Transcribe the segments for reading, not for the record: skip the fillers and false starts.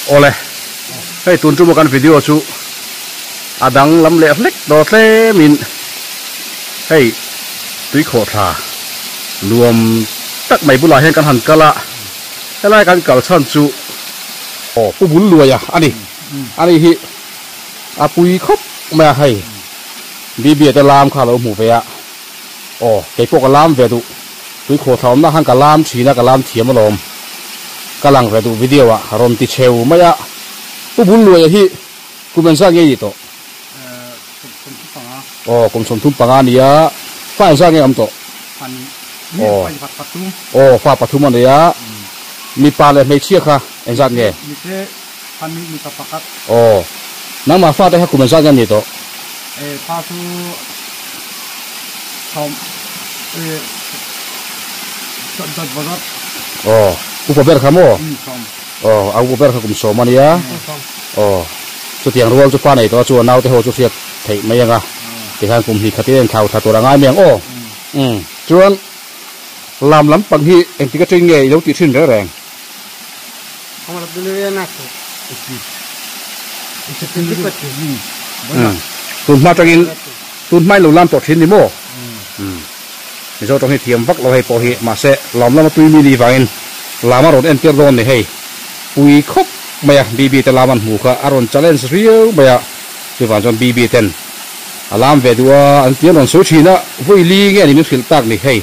Awle, hei tun tuma kan video chu a dang lam leh hlek daw tlemin hei tuikhawhthla nuam tak mai bulah hian kan han kal a, helai kan kal chhan chu aw Pu Bulluaia a ni, ani hi a pui khawp mai a hei Bibia te lam kha a lo hmu ve a, aw keipawh ka lam ve duh. Tuikhawhthla awmna khan ka lam thin a, ka lam thiam alawm. Ka lang ve duh video ah rawn ti cheu mai a. Pu Bulluaia hi kum engzat nge i nih tawh? Kum sawmthum panga. Aw, kum sawmthum panga a nia. Fa engzat nge awm tawh? Pahnih. Aw. Fa pathum. Aw, fa pathum a nei a. Mipa leh hmeichhia kha engzat nge? Mite pahnih, mipa pakhat. Aw, nangmah fate kha kum engzat nge an nih tawh? Fa chu sawm dawt vawzawt. Aw, upa ber kha maw? Aw, a upa ber kha kum sawm a nia. Aw, chutiang rual chu fa nei tawh a chu a naute ho chu hriat theih mai ang a, tikhan kum hnih khatin a inthlau thla tur a ngai mai ang aw. Umm, chuan lam lampang hi engtik atangin nge i lo tih thin reng reng? Tun hma atangin tun hmain lo lam tawh thin ni maw? Mizo tawng hi thiam vak lo hei pawh hi mahse lawm lama tui mi ni vangin lam a rawn entir dawn ni hei. Pui khawp mai a BB te lam an hmu kha a rawn challenge riau mai a chuvang chuan BB ten a lam ve duh a an ti an rawn sawi thin a vawi li nge ni min hrilh tak ni hei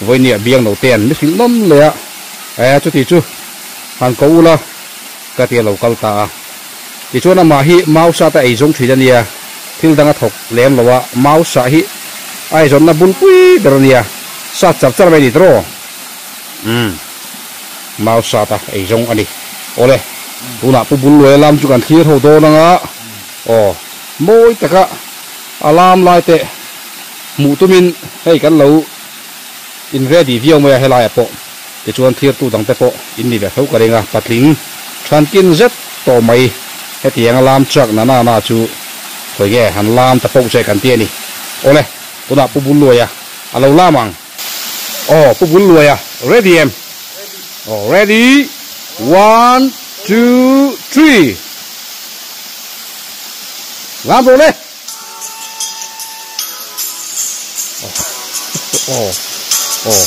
vawinia biang lo te an mi hrilh nawm leh a e chuti chu Han ko ula ka ti a lo kal ta a. Tichuan amah hi mau sat a eizawng thin a nia, thil dang a thawk lem lo a, mau sah hi a eizawnna bulpui ber a nia, sat char char mai a ni tawh. Umm, mau sat a eizawng a ni. Awle, tunah Pu Bulluaia lam chu kan thlir ho dawn ang a, aw, mawi taka a lam lai te hmuh tumin hei kan lo in ready viau mai a helaiah pawh. Tichuan thirtu dangte pawh in ni ve tho ka ring a, patling thankin zet tawh mai hetianga lam chak na na na chu khawi nge han lam ta poh che kan ti a ni. Awle, tunah Pu Bulluaia a lo lam ang. Aw, Pu Bulluaia, ready em? Aw, ready, one, two, three. Lam rawh le! Aw aw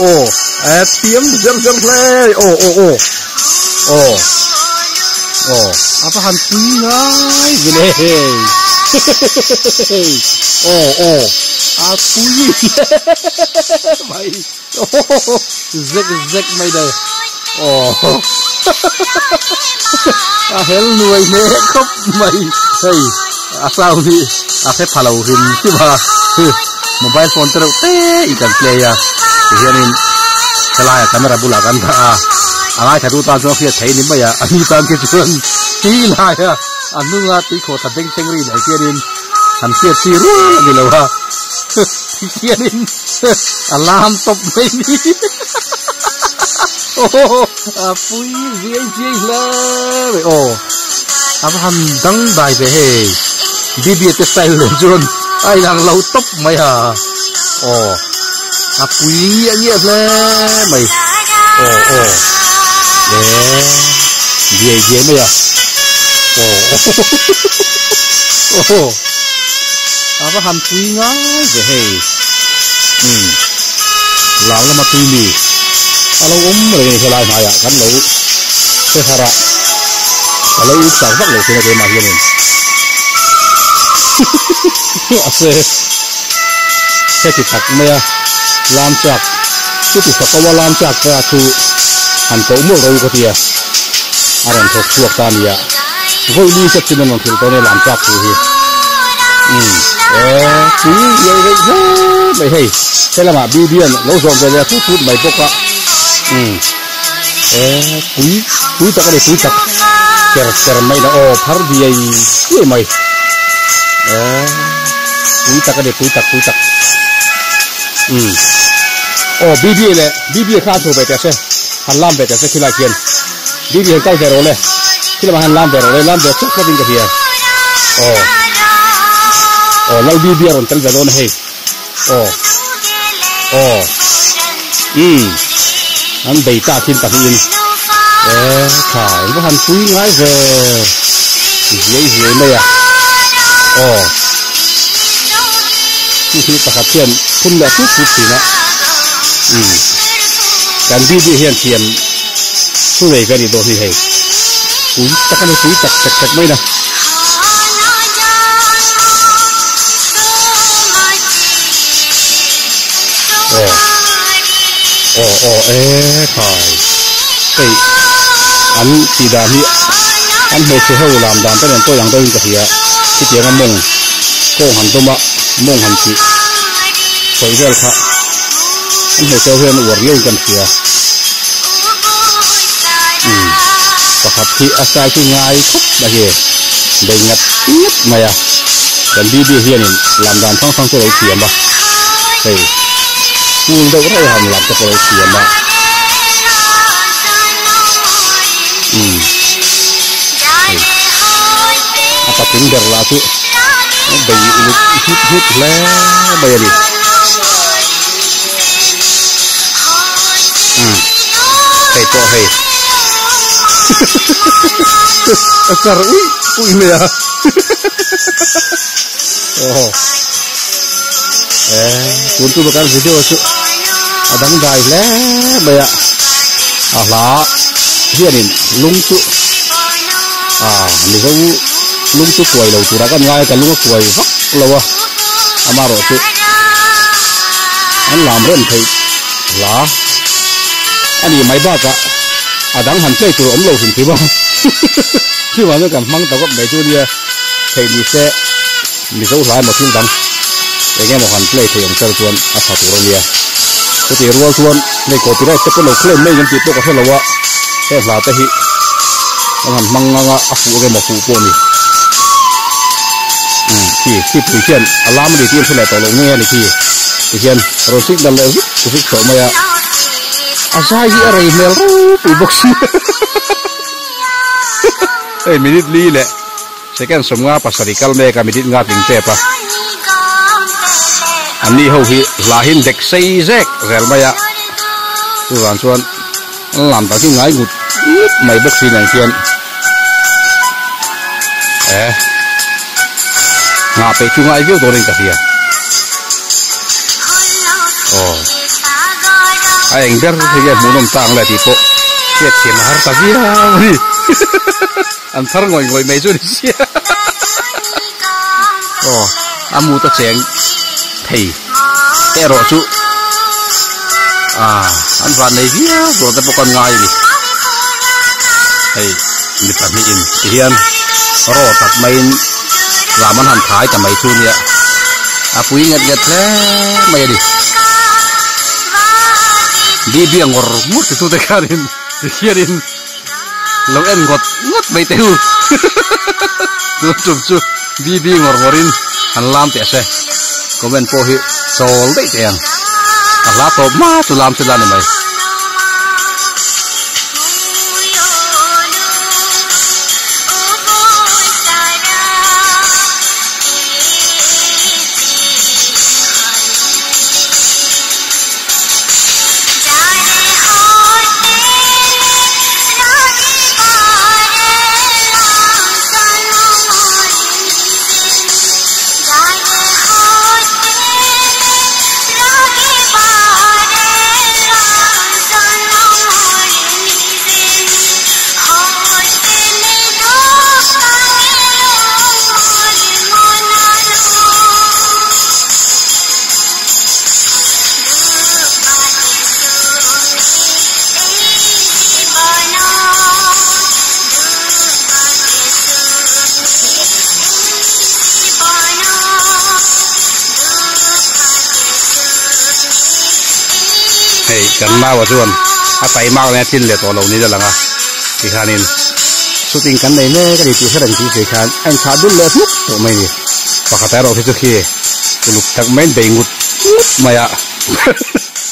aw a thiam zer zer hle aw aw aw aw aw a va han pui ngai ve le hei aw aw a pui mai Zek zek mai dai aw a hel nuai hle khawp mai hei a sound hi a hre pha lo hrim hrim a mobile phone te reuh te in kan play a tihianin helaiah camera bulah kan dah a a ngaithla tu tan chuan hriat theih a ni mai a a ni tan khi chuan ti laia a hnunga tuikhawh tha beng thleng ri lai hianin han hriat chi rual a ni lo a tihianin. A lam tawp mai ni. Aw a pui ziai ziai hle mai aw. A va han dang dai ve hei. Bibia te style nen chuan a inang lo tawp mai a. Aw a pui ngiah ngiah hle mai. Aw aw le diai diai mai a. Aw aw. A va han pui ngai ve hei. Umm lam lama tui mi a lo awm reng a ni helai hnaiah kan lo hre har a, ka lo uk chak vak lo thin a keimah hianin mahse heti tak mai a lam chak chuti fako a lam chak te a chu han koh mawlh ro ka tia a rawn thawk chhuak ta a nia. Vawi li zet chu min rawn hrilh dawn e lam chak thu hi. Umm e tui iai reuh hle mai hei he lamah Bibian lo zawm ve leh a thut thut mai bawk a. Umm e pui pui tak a ni pui tak ker ker mai na aw phar diai diai mai. E pui tak a ni pui tak pui tak. Umm aw Bibi leh Bibi kha a chho ve teh se han lam ve teh se khilai khian. Bibi han kal ve rawh le, khi lamah hian lam ve rawh le, lam ve chauh chauhin ka hria. Aw, aw Lal Bibi a rawn tel ve dawn a hei. Aw, aw, umm. An bei ta thin pahnihin e khai va han pui ngai ve ziai ziai mai a aw chu hi pakhat hian phun leh put put thin a umm kan video hian thiam thu nei ve a nih dawn hi hei pui tak a ni pui tak tak tak mai na. Aw aw aw e khai hei an tih dan hi an hmeichhe ho lam dan te nen pawh ang deuhin ka hria chutianga mawng kawng han dawm a mawng han tih sawi vel kha an hmeichhe ho hian uar riauin kan hria umm pakhat hi a style khi ngai khawp mai hi bei ngat ngat mai a kan bb hianin lam dan hrang hrang chu a lo thiam a hei cool deuh reuh a han lam te pawh a lo thiam a umm hei a patling ber lah chu bei uluk hlut hlut hle mai a ni umm hei pawh hei a char uih uih mai a. Aw eh tun chu kan video chu a dang dai hle mai a a hla hianin lung chu a mizo lung chu kuai lo tura kan ngai a ka lung a kuai vak lo a amaherawh chu an lam rem theih hla a nih mai bakah a dang han play tur a awm lo hrim hrim a chuvang chuan kan hmang ta kawp mai chu nia. Theih ni se Mizo hla emaw thil dang eng emaw han play thei ang tel chuan a tha tur a nia. Chutih rual chuan hei copyright te pawh lo claim mai ang tih pawh ka hre lo a, heng hla te hi kan han hmang ang a, a fuh ang emaw fuh pawh a ni. Umm khi khi pui khian a lam a ni tih an hre leh tawh lo nge a ni khi tihian rawn signal leh zuk zuk tawh mai a, a zai hi a rei hmel ropui bawk si. Hei minute li leh second sawmnga pasarih kal mek a minute nga tling tep a. An ni ho hi hlahin dek sei zek zel mai a. Chuvang chuan an lam tak hi ngai ngut ngut mai bawk si nen khian eh nghah peih chu ngai viau dawnin ka hria. Aw a eng ber hi nge hmuhnawm ta ang le tih pawh hriat thiam a har ta viau a ni. An thar ngawih ngawih mai chu a ni sia. Aw a mut a cheng thei te erawh chu ah an van nei viau tur te pawh kan ngai a ni. Hei mi pahnihin tihian raw tak maiin lam an han thai ta mai chu nia a pui nget nget hle mai a ni. Bibia ngawr ngawr ti tute khanin tihianin lo en ngawt ngawt mai teh u tun tum chu BB ngawr ngawrin han lam teh se comment pawh hi chawl daih teh ang a hla tawp hma chu lam chu la ni mai. Hei kan naua chuan a taima leh a tlin leh tawh lo niin a lang a tikhanin shooting kan nei mek a ni tih hre reng tih si khan a inthlah dul leh hnuk tawh mai a ni pakhat erawh khi chu khi uluk tak maiin bei ngut ngut mai a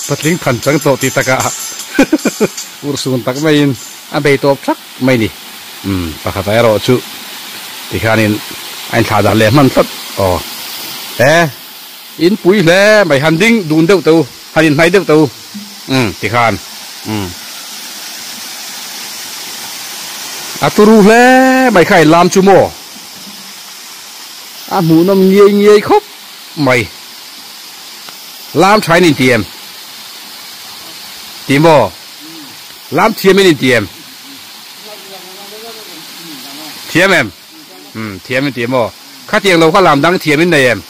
patling phan chang tawh tih takah urhsun tak maiin a bei tawp thak mai a ni umm pakhat erawh chu tikhanin a inthlah dah leh hman tlat aw he in pui hle mai han ding dun deuh teh u han inhnaih deuh teh u umm tikhan umm. A turu hle mai kha in lam chu maw? A hmuhnawm ngiai ngiai khawp mai. Lam tha in inti em? Ti maw? Lam thiam in inti em? Thiam em? Umm thiam in ti maw? Khatiang lo kha lam dang thiam in nei em?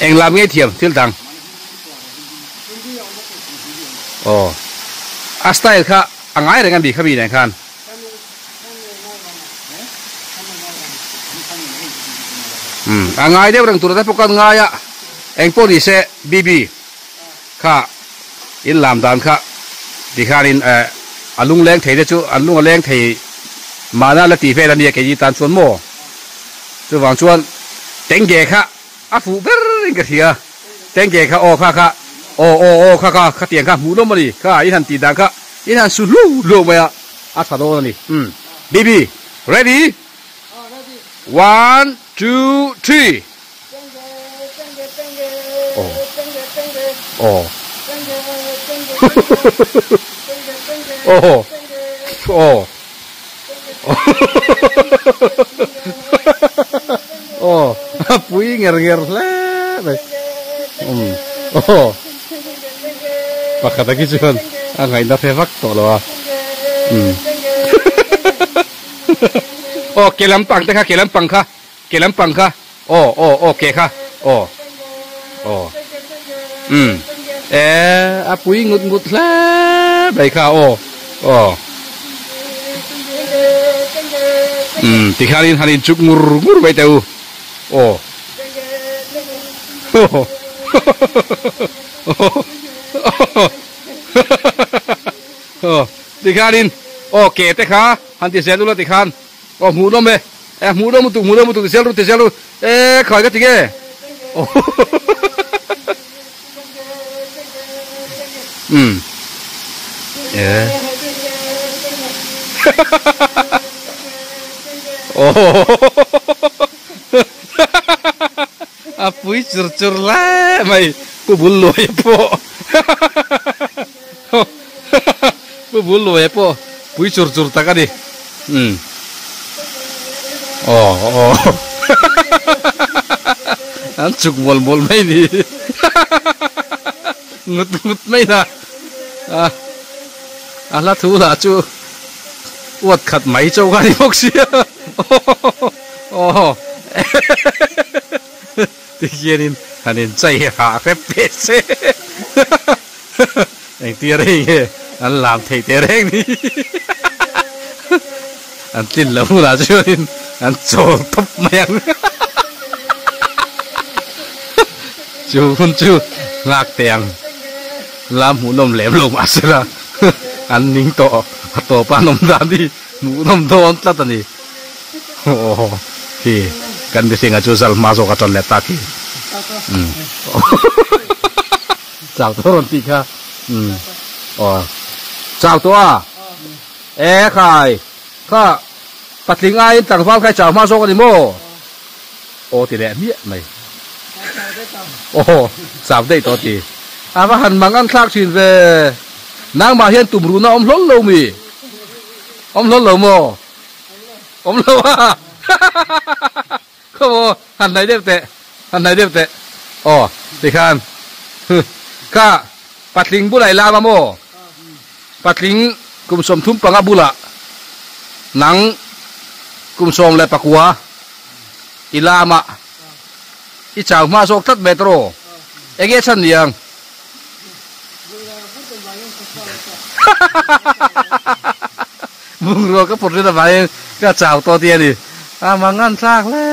Eng lam nge thiam thil dang? Aw a style kha a ngai reng a mi kha mi nen khan. Umm a ngai deuh reng tur te pawh kan ngai a eng pawh ni se BB kha in lam dan kha tikhanin eh a lungleng thei te chu an lung a leng thei mahna la tih vel a nia keini tan chuan maw chuvang chuan tengge kha a fuh ber in ka hria tengge kha aw kha kha aw aw aw kha kha khatiang kha hmuh nawm a ni kha in han tih dan kha in han su hlu hlu mai a a tha dawn a ni umm BB ready one two three. Aw aw aw aw a pui nger nger hle mai umm aw pakhat a khi chuan a ngaihna hre vak tawh lo a umm aw ke lampang te kha ke lampang kha. Ke lampang kha aw aw aw ke kha aw aw umm e a pui ngut ngut hle mai kha aw aw umm tikhianin han inchuk ngur ngur mai teh u aw aw tikhianin aw ke te kha han ti zel ula tikhan Aw hmuh nawm e, e hmuh nawm lutuk hmuh nawm lutuk ti zel ru ti zel ru e khai ka ti nge umm e a pui chur chur lai mai pu bul luai pawh Pu bul luai pawh pui chur chur tak a ni. Umm. Aw aw. An chuk mual mual mai ni. Ngut ngut mai na. A a hla thu lah chu uat khat mai chauh kha a ni bawk sia. Aw. Tikhianin han inchei hah hrep ve se. Engtia rei nge an lam theih teh reng ni. An tlin loh hunah chuanin an chawl tawp mai ang. Chu hun chu nghak teh ang. Lam hmuhnawm lem lo mahsela an ning tawh a tawpa an awm dan hi hmuhnawm dawn tlat a ni. Aw khi kan mihringa chu zal hma zawk a tan leh ta khi. Chau tawh rawn tih kha. Umm. Aw. Chau tawh a? E khai. Kha patling aiin tlangval kha i chau hma zawk a ni maw? Aw ti leh hmiah mai. Aw chau daih tawh ti. A va han mang an thlak thin ve. Nangmah hian tum ruhna awm hlawl lo mi? Awm hlawl lo maw? Awm lo a. Khaw maw han hnaih deuh teh han hnaih deuh teh aw tikhan kha patling bulah i lam a maw patling kum 35 bulah nang kum 19 i lam a i chau hma zawk tlat mai tawh enge chhan niang Bungrua ka pawt rin avangin ka chau tawh tih a ni. A mangan thlak hle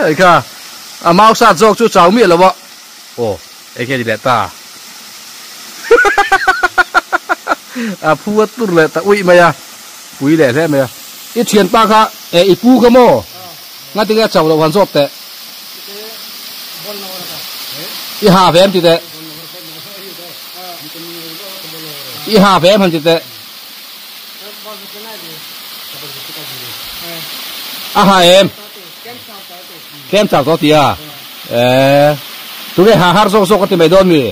mai kha. A mau sat zawk chu chau miah lo a. Aw, eng nge ni leh ta? A phu a tur leh ta uih mai a, pui leh hle mai a. I thianpa kha, eh i pu kha maw? Ngati nge a chau loh han zawt teh. I ha ve em ti teh. I ha ve em han ti teh. A ha em? Tlem chau tawh tia. Eh, tunge ha har zawk zawk ka ti mai dawn mi?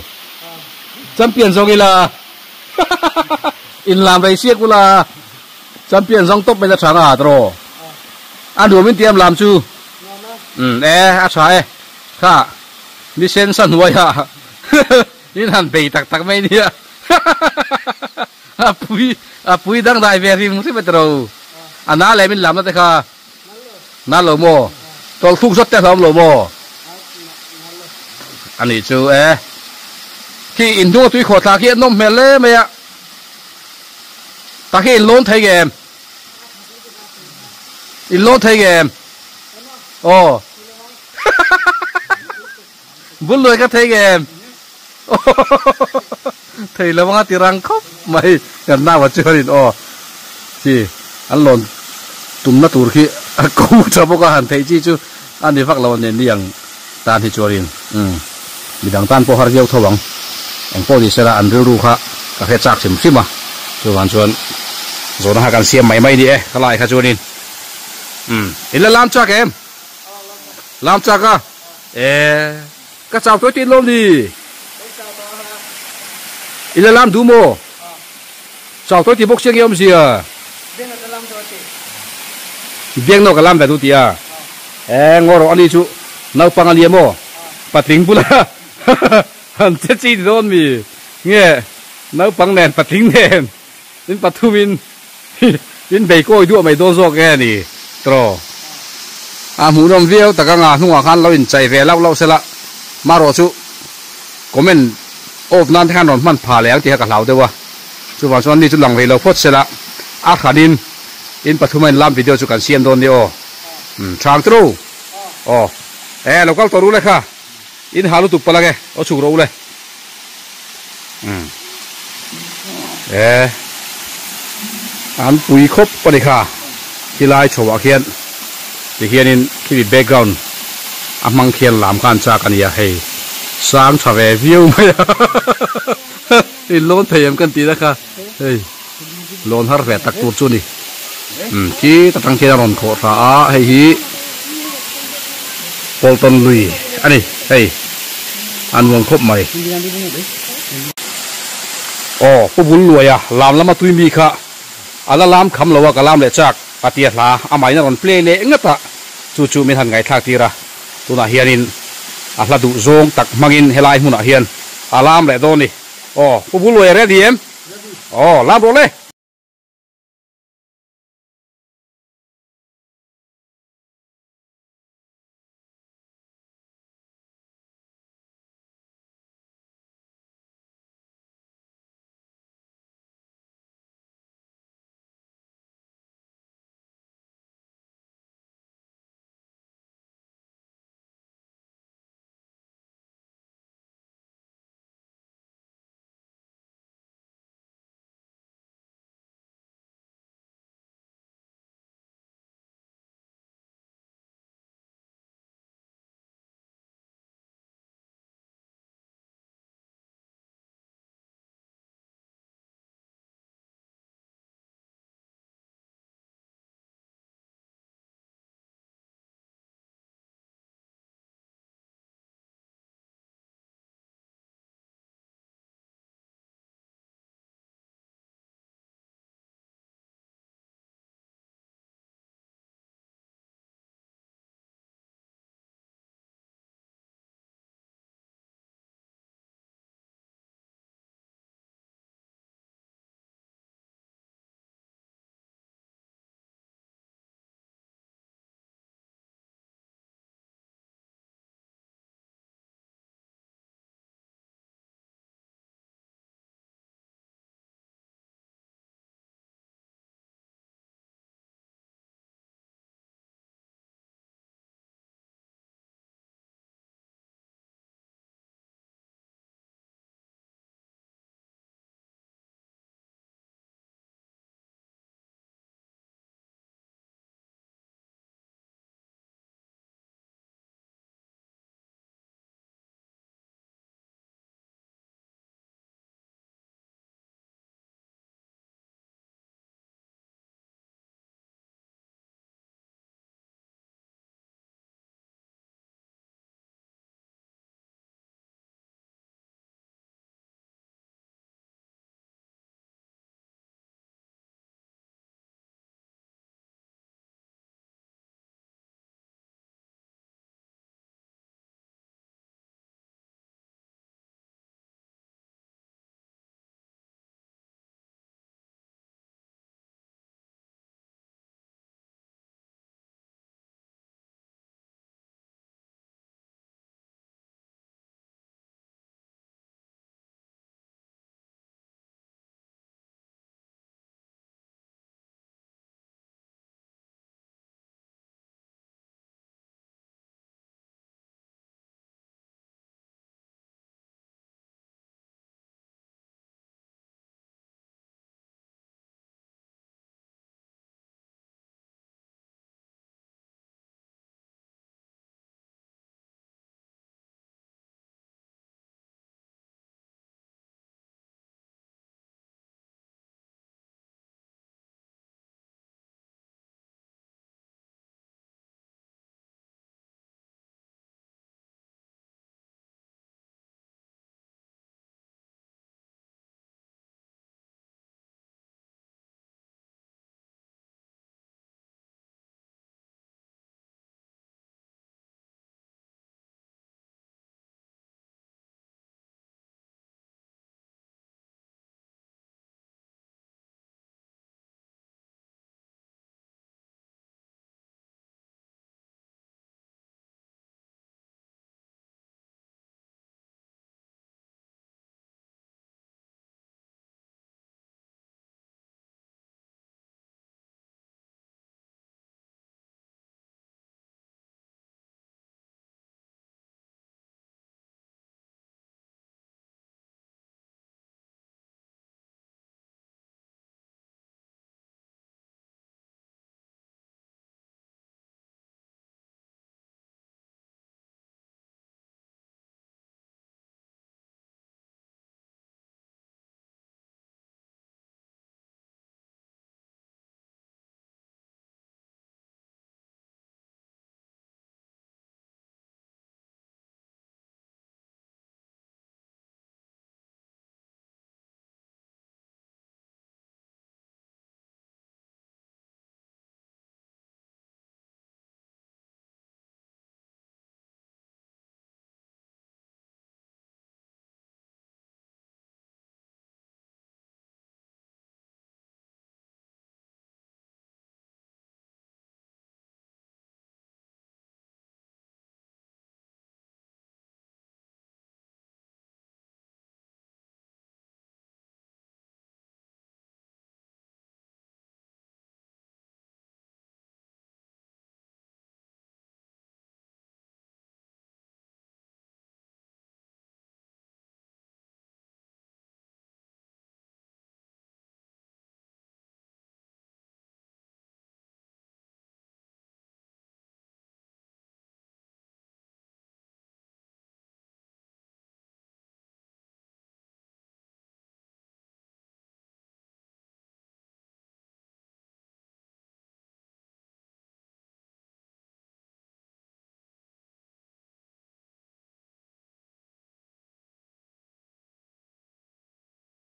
Champion zawk ila. In lam rei siak ula champion zawng tawp mai la tha nga tawh a nuam in tiam lam chu um e a tha e kha ni sen sa hnuai ah in han bei tak tak mai nia a pui a pui dangdai ve rim rim a tiro a na lem in lam na te kha na lo maw tawlh thluk zawt te a hlauhawm lo maw a nih chu e khi inhnung a tui khawh thla khi a nawm hmel hle mai a tah khi in lawn thei nge em in lawn thei nge em aw bul luai ka thei nge em thei lo anga ti rang khawp mai kan nau ah chuanin aw chi an lawn tumna tur khi a ko tha bawk a han theih chi chu a ni vak lo a nen ni ang tan hi chuanin umm midang tan pawh har viau tho ang eng pawh ni sela an rilru kha ka hre chak hrim hrim a chuvang chuan zawhna kha kan siam mai mai ni e khalai kha chuanin umm in la lam chak em lam chak a e Ka chau tawi tih lawm ni? I la lam duh maw? Chau tawi tih bawk sia nge awmzia? Biangno ka lam ve duh tih a? E ngaw rawh ani chu naupang a nia maw? Patling bula han che chi ti dawn mi? Nge naupang nen patling nen in pathum in in bei kawi duah mai dawn zawk nge ni tawh? A hmuhnawm viau tak anga hnungah khan lo inchai ve lauh lauh sela marawh chu comment off nan te khan rawn hman phah leh ang tih kha ka hlau deuh a, chuvang chuan mi chu lang rih lo phawt sela a hranin in pathum a inlam video chu kan siam dawn nia aw chhang tru aw e lo kal tawh ru le kha in ha lutuk palh ange aw chhuk rawh u le e an pui khawp a ni kha khilai chho ah khian tikhianin khimi background a hmang khian lam khan chak a nia hei sang tha ve viau mai a in lawn thei em kan tih na kha hei lawn har ve tak tur chu a ni khi ta tang khian a rawn khawh thla a hei hi Pawltawn lui a ni hei a nuam khawp mai aw Pu Bulluaia lam lama tui mi kha a la lam kham lo a ka lam leh chak a tia hla amahin a rawn play leh ngat a chu chu min han ngaihthlak tir a tunah hianin a hla duh zawng tak hmangin helai hmunah hian a lam leh dawn a ni aw Pu Bulluaia ready em aw lam rawh le.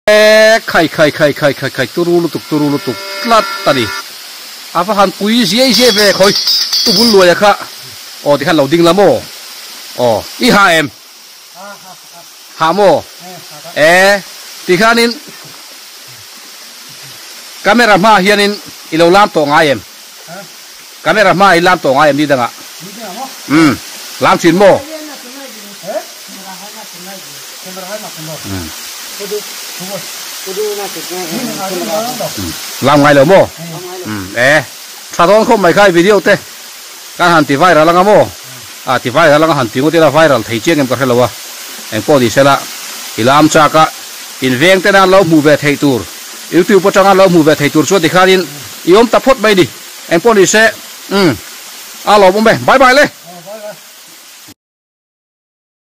E khai khai khai khai khai khai turu lutuk turu lutuk tlat a ni. A va han pui ziai ziai ve khawi tu bul luaia kha aw tikhan lo ding la maw aw i ha em ha maw e tikhanin camera hmaah hianin i lo lam tawh ngai em camera hmaah i lam tawh ngai em ni dangah umm lam thin maw. Lam ngai lo maw? E, tha dawn khawp mai kha i video te kan han ti viral anga maw? A ti viral anga han ti ngawt ila viral thei chiang em ka hre lo a, engpawh ni sela i lam chak a in veng te nan lo hmuh ve theih tur youtube atanga lo hmuh ve theih tur chuan tikhanin i awm ta phawt mai ni, engpawh ni se umm a lawmawm e, bye bye le.